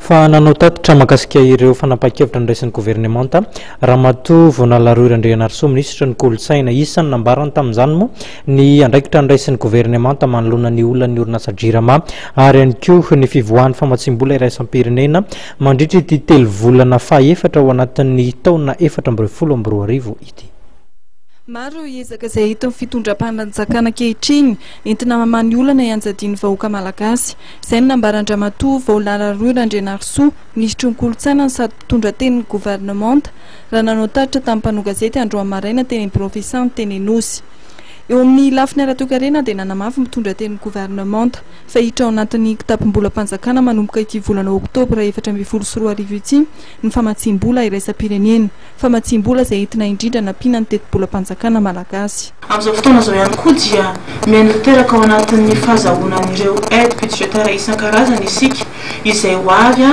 Fa nanao tatitra mahakasika ireo fanapahan-kevitra noraisin'ny governemanta, Ramatoa Voanalaroy Randrianarisoa, minisitry ny Kolontsaina. Isan'ny nambarany tamin'izany moa ny andraikitra noraisin'ny governemanta manoloana ny olan'ny orinasa Jirama ary ihany koa ny fivoahan'ny famatsiam-bola iraisam-pirenena mandritra ity telovolana fahefatra ao anatin'ny taona 2024 ity. Maro ireo ezaka izay entin'ny fitondram-panjakana ankehitriny entina mamaha ny olana ianjadian'ny vahoaka malagasy. Izay no nambaran-dRamatoa Vaolala Roy Randrianarisoa, minisitry ny Kolontsaina no sady mpitondra tenin'ny governemanta, raha nanao tatitra tamin'ny mpanao gazety androany maraina teny amin'ny birao fiasany teny Anosy. Eo amin'ny lafiny ara-toekarena dia nanamafy ny mpitondra tenin'ny governemanta fa hiditra ao anatin'ny kitapom-bolam-panjakana manomboka ity volana oktobra 2014 ity ny famatsiam-bola iraisam-pirenena. Famatsiam-bola izay entina indrindra hanampiana ny tetibolam-panjakana malagasy. Amin'izao fotoana izao ihany koa dia miaina tanteraka ao anatin'ny fahazahoana an'ireo aide budgétaire isan-karazany isika izay ho avy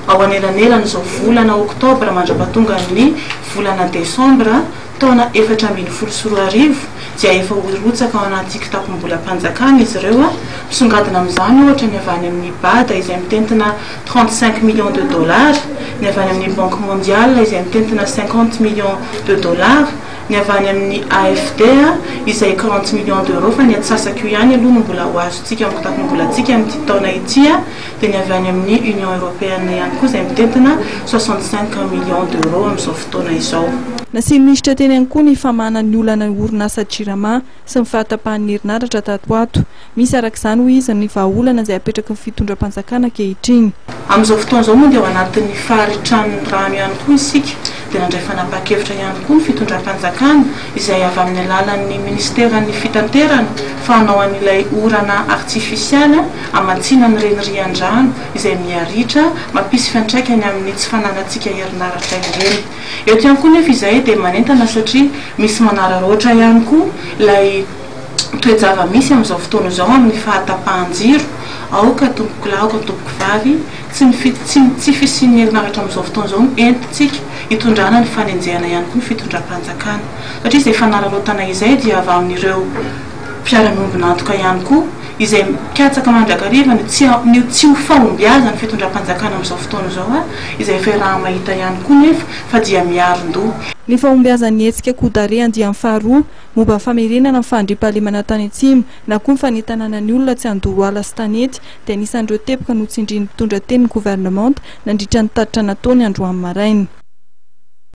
ao anelanelan'izao volana oktobra mandra-pahatongan'ny volana desambra taona 2014 dia efa ho rotsaka ao anaty kitapom-bolam-panjakana izy ireo. Misongadina amin'izany ohatra ny avy any amin'ny Bad izay mitentina 35 millions de dollars, ny avy any amin'ny Banque mondiale izay mitentina 50 millions de dollars, ny avy any amin'ny AFD izay 40 millions d'euros fa ny antsasak'io ihany aloha no mbola ho azontsika amin'ny kitapom-bolantsika amin'ity taona ity, dia ny avy any amin'ny Union européenne ihany koa izay mitentina 65 millions d'euros amin'izao fotoana izao. Nasian'ny minisitra teny ihany koa ny famahana ny olana orinasa Jirama sy ny fahatapahan'ny herinaratra tato ho ato. Misy araka izany, hoy izy, ny vahaolana izay apetraky ny fitondram-panjakana ankehitriny. Amin'izao fotoana izao moa dia ao anatin'ny faritran'ny rano ihany koa isika dia nandray fanapahan-kevitra ihany koa ny fitondram-panjakana izay avy amin'ny alalan'ny minisiteran'ny fitanterana fa hanao an'ilay orana artifisialy hamantsiana an'ireny rian-drano izay miha-ritra mampisy fiantraikany amin'ny tsy fananantsika herinaratra ireny. Eto ihany koa nefa izahay dia manentana satria misy manararaotra ihany koa ilay toe-java-misy amin'izao fotoana izao amin'ny fahatapahan-jiro, aoka tompokolahy, aoka tompokovavy, tsy ny fi, tsy ny tsy fisian'ny herinaratra amin'izao fotoana izao no entintsika hitondrana ny fanenjehana ihany koa ny fitondram-panjakana. Satria izay fanararaotana izay dia avy amin'ireo mpiara-miombon'antoka ihany koa izay mikatsaka mandrakariva ny tsy ny tsy ho fahombiazan'ny fitondram-panjakana amin'izao fotoana izao, izay efa iaraha-mahita ihany koa nefa fa dia miarin-doha. Ny fahombiazan'ny hetsika Coup d'arrêt andiany faharoa momba ny famerenana ny fahandriampahalemana tany Atsimo na koa ny fanentanana ny olona tsy handoro ala sy tanety dia anisan'ireo teboka notsindrian'ny mpitondra tenin'ny governemanta nandritra ny tatitra nataony androany maraina.